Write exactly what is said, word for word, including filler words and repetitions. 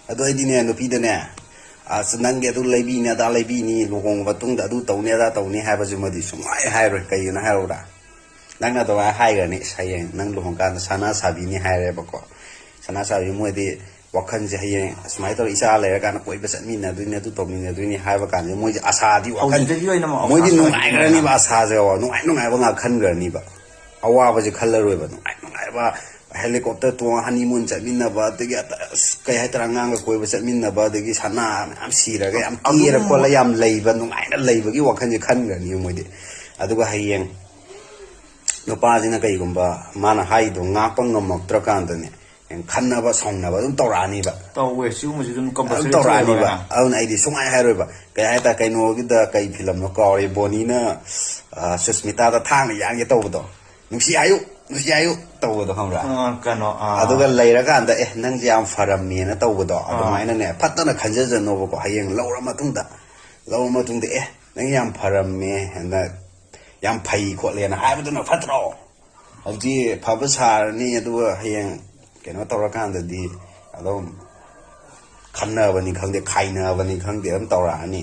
ꯑꯗꯣ ꯑꯩꯗꯤꯅꯦ, ꯅꯨꯄꯤꯗꯅꯦ, "ꯑꯁ, ꯅꯪꯒꯤ ꯑꯗꯨ ꯂꯩꯕꯤꯅꯤ, ꯑꯗꯥ ꯂꯩꯕꯤꯅꯤ, ꯂꯨꯍꯣꯡꯕ ꯃꯇꯨꯡꯗ ꯑꯗꯨ ꯇꯧꯅꯤ, ꯑꯗꯥ ꯇꯧꯅꯤ" ꯍꯥꯏꯕꯁꯤꯃꯗꯤ ꯁꯨꯡꯍꯥꯏ ꯍꯥꯏꯔꯣꯏ꯫ ꯀꯩꯒꯤꯅꯣ ꯍꯥꯏꯔꯛꯎꯔꯥ? ꯅꯪꯅ ꯑꯗꯨꯃꯥꯏꯅ ꯍꯥꯏꯈ꯭ꯔꯅꯤ, "ꯑꯁ, ꯍꯌꯦꯡ ꯅꯪ ꯂꯨꯍꯣꯡꯀꯥꯟꯗ ꯁꯅꯥ ꯁꯥꯕꯤꯅꯤ" ꯍꯥꯏꯔꯦꯕꯀꯣ꯫ ꯁꯅꯥ ꯁꯥꯕꯤ ꯃꯣꯏꯗꯤ ꯋꯥꯈꯜꯁꯦ, ꯍꯌꯦꯡ ꯑꯁꯨꯃꯥꯏꯅ ꯇꯧꯔ ꯏꯆꯥ ꯂꯩꯔꯀꯥꯟꯗ ꯀꯣꯏꯕ ꯆꯠꯃꯤꯟꯅꯗꯣꯏꯅꯤ, ꯑꯗꯨ ꯇꯧꯃꯤꯟꯅꯗꯣꯏꯅꯤ ꯍꯥꯏꯕ ꯀꯥꯟꯗ ꯃꯣꯏꯁꯦ ꯑꯁꯥꯗꯤ, ꯋꯥꯈꯜ, ꯍꯧꯖꯤꯛꯇꯒꯤ ꯑꯣꯏꯅ ꯑꯃꯨꯛ ꯃꯣꯏꯗꯤ ꯑꯁꯥ ꯅꯨꯡꯉꯥꯏꯈ꯭ꯔꯅꯤꯕ, ꯑꯁꯥꯁꯦ ꯅꯨꯡꯉꯥꯏ ꯅꯨꯡꯉꯥꯏꯕ ꯉꯥꯛ ꯈꯟꯈ꯭ꯔꯅꯤꯕ꯫ ꯑꯋꯥꯕꯁꯦ ꯈꯜꯂꯔꯣꯏꯕ, ꯅꯨꯡꯉꯥꯏ ꯅꯨꯡꯉꯥꯏꯕ ꯍꯦꯂꯤꯀꯣꯞꯇꯔ ꯇꯣꯡꯉ ꯍꯅꯤꯃꯨꯟ ꯆꯠꯃꯤꯟꯅꯕ, ꯑꯗꯒꯤ ꯑꯁ, ꯀꯩ ꯍꯥꯏꯇꯥꯔꯦ, ꯑꯉꯥꯡꯒ ꯀꯣꯏꯕ ꯆꯠꯃꯤꯟꯅꯕ, ꯑꯗꯒꯤ ꯁꯅꯥ ꯃꯌꯥꯝ ꯁꯤꯔꯒ ꯌꯥꯝ ꯀꯦꯔ ꯑꯗꯨꯒꯨꯝꯕ ꯈꯣꯠꯂ ꯌꯥꯝ ꯂꯩꯕ, ꯅꯨꯡꯉꯥꯏꯅ ꯂꯩꯕꯒꯤ ꯋꯥꯈꯜꯁꯦ ꯈꯟꯈ꯭ꯔꯅꯤ ꯃꯣꯏꯗꯤ꯫ ꯑꯗꯨꯒ ꯍꯌꯦꯡ ꯅꯨꯄꯥꯁꯤꯅ ꯀꯩꯒꯨꯝꯕ ꯃꯥꯅ ꯍꯥꯏꯗꯣ ꯉꯥꯛꯄ ꯉꯝꯃꯛꯇ꯭ꯔꯀꯥꯟꯗꯅꯦ, ꯈꯟꯅꯕ ꯁꯥꯎꯅꯕ ꯑꯗꯨꯝ ꯇꯧꯔꯛꯑꯅꯤꯕ꯫ ꯇꯧꯋꯦ, ꯁꯤꯒꯨꯝꯕꯁꯤ ꯑꯗꯨꯝ ꯑꯗꯨꯝ compulsory ꯇꯧꯔꯛꯑꯅꯤꯕ꯫ ꯑꯣꯏꯕ꯫ ꯑꯗꯨꯅ ꯑꯩꯗꯤ ꯁꯨꯡꯍꯥꯏ ꯍꯥꯏꯔꯣꯏꯕ꯫ ꯀꯩ ꯍꯥꯏꯇꯥꯔꯦ, ꯀꯩꯅꯣꯒꯤꯗ, ꯀꯩ ꯐꯤꯂꯝꯅꯣ ꯀꯥꯎꯔꯦ, ꯕꯣꯅꯤꯅ, ꯑ, ꯁꯨꯁꯃꯤꯇꯥꯗ ꯊꯥꯡꯅ ꯌꯥꯟꯒꯦ ꯇꯧꯕꯗꯣ, "ꯅꯨꯡꯁꯤ ꯍꯥꯏꯌꯨ, ꯅꯨꯡꯁꯤ ꯍꯥꯏꯌꯨ" ꯇꯧꯕꯗꯣ, ꯈꯪꯕ꯭ꯔꯥ? ꯑ, ꯀꯩꯅꯣ, ꯑ, ꯑꯗꯨꯒ ꯂꯩꯔꯀꯥꯟꯗ, "ꯑꯦ, ꯅꯪꯁꯦ ꯌꯥꯝ ꯐꯔꯝꯃꯦꯅ" ꯇꯧꯕꯗꯣ, ꯑ, ꯑꯗꯨꯃꯥꯏꯅꯅꯦ, ꯐꯠꯇꯅ ꯈꯟꯖꯖꯅꯣꯕꯀꯣ꯫ ꯍꯌꯦꯡ ꯂꯧꯔ ꯃꯇꯨꯡꯗ, ꯂꯧꯔ ꯃꯇꯨꯡꯗ, "ꯑꯦ, ꯅꯪ ꯌꯥꯝ ꯐꯔꯝꯃꯦ, ꯍꯟꯗꯛ ꯌꯥꯝ ꯐꯩ ꯈꯣꯠꯂꯦꯅ" ꯍꯥꯏꯕꯗꯨꯅ ꯐꯠꯇ꯭ꯔꯣ? ꯍꯧꯖꯤꯛꯇꯤ ꯐꯕ ꯁꯥꯔꯅꯤ, ꯑꯗꯨꯒ ꯍꯌꯦꯡ ꯀꯩꯅꯣ ꯇꯧꯔꯀꯥꯟꯗꯗꯤ ꯑꯗꯨꯝ ꯈꯟꯅꯕꯅꯤ ꯈꯪꯗꯦ, ꯈꯥꯏꯅꯕꯅꯤ ꯈꯪꯗꯦ, ꯑꯗꯨꯝ ꯇꯧꯔꯛꯑꯅꯤ꯫